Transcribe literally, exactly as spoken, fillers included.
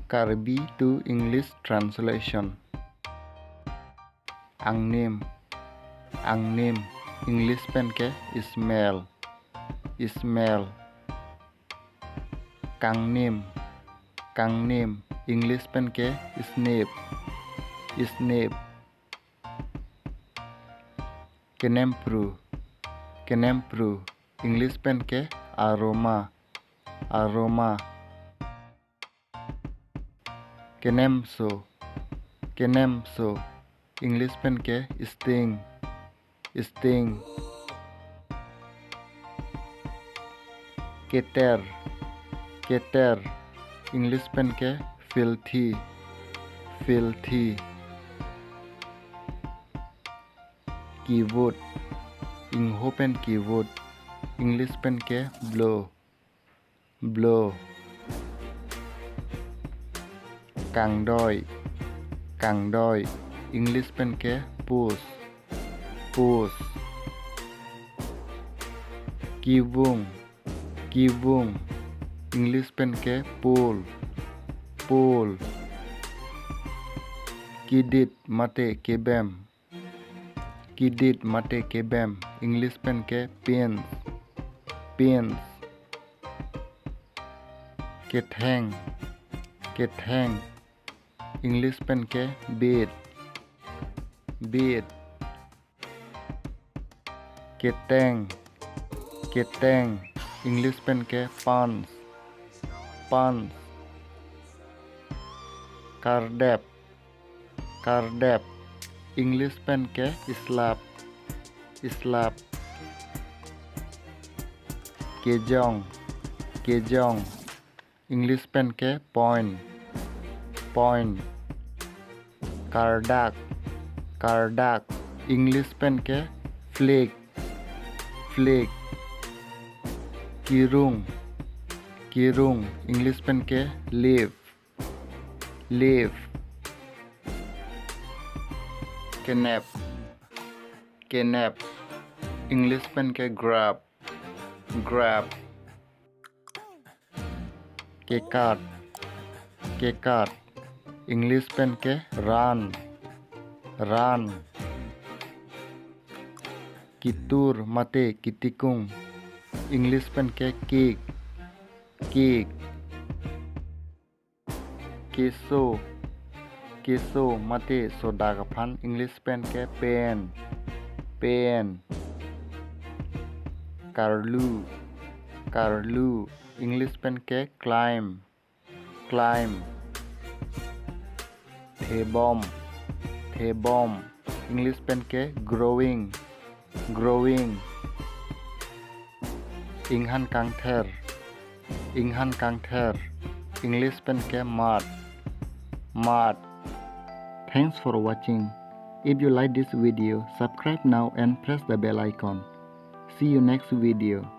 Karbi to English translation. Angnim. Angnim. English pen ke smell. Smell. Kangnim. Kangnim. English pen ke sniff. Sniff. Kenempru. Kenempru. English pen ke aroma. Aroma. Kenemso. Kenemso. English pen ke sting. Sting. Keter. Keter. English pen ke filthy. Filthy. Kivut. Ingho pen kivut. English pen ke blow. Blow. Kangdoi. Kangdoi. English pen ke puss. Puss. Kivung. Kivung. English pen ke pull. Pull. Kidit mate kebem. Kidit mate kebem. English pen ke pins. Pins. Ketheng. Ketheng. English pen ke bead. Bead. Keteng. Keteng. English pen ke pants. Pants. Kardep. Kardep. English pen ke slap. Slap. Kejong. Kejong. English pen ke point. Point. Kardak. Kardak. English pen ke flake. Flake. Kirung. Kirung. English pen ke leaf. Leaf. Kenep. Kenep. English pen ke grub. Grub. Kekat. Kekat. English pen ke run. Run. Kitur mate kitikung. English pen ke kick. Kick. Keso. Keso mate sodak aphan English pen ke pen. Pen. Karlu. Karlu. English pen ke climb. Climb. Thebom. Thebom. English pen ke growing. Growing. Inghan kangther. Inghan kangther. English pen ke mud. Mud. Thanks for watching. If you like this video, subscribe now and press the bell icon. See you next video.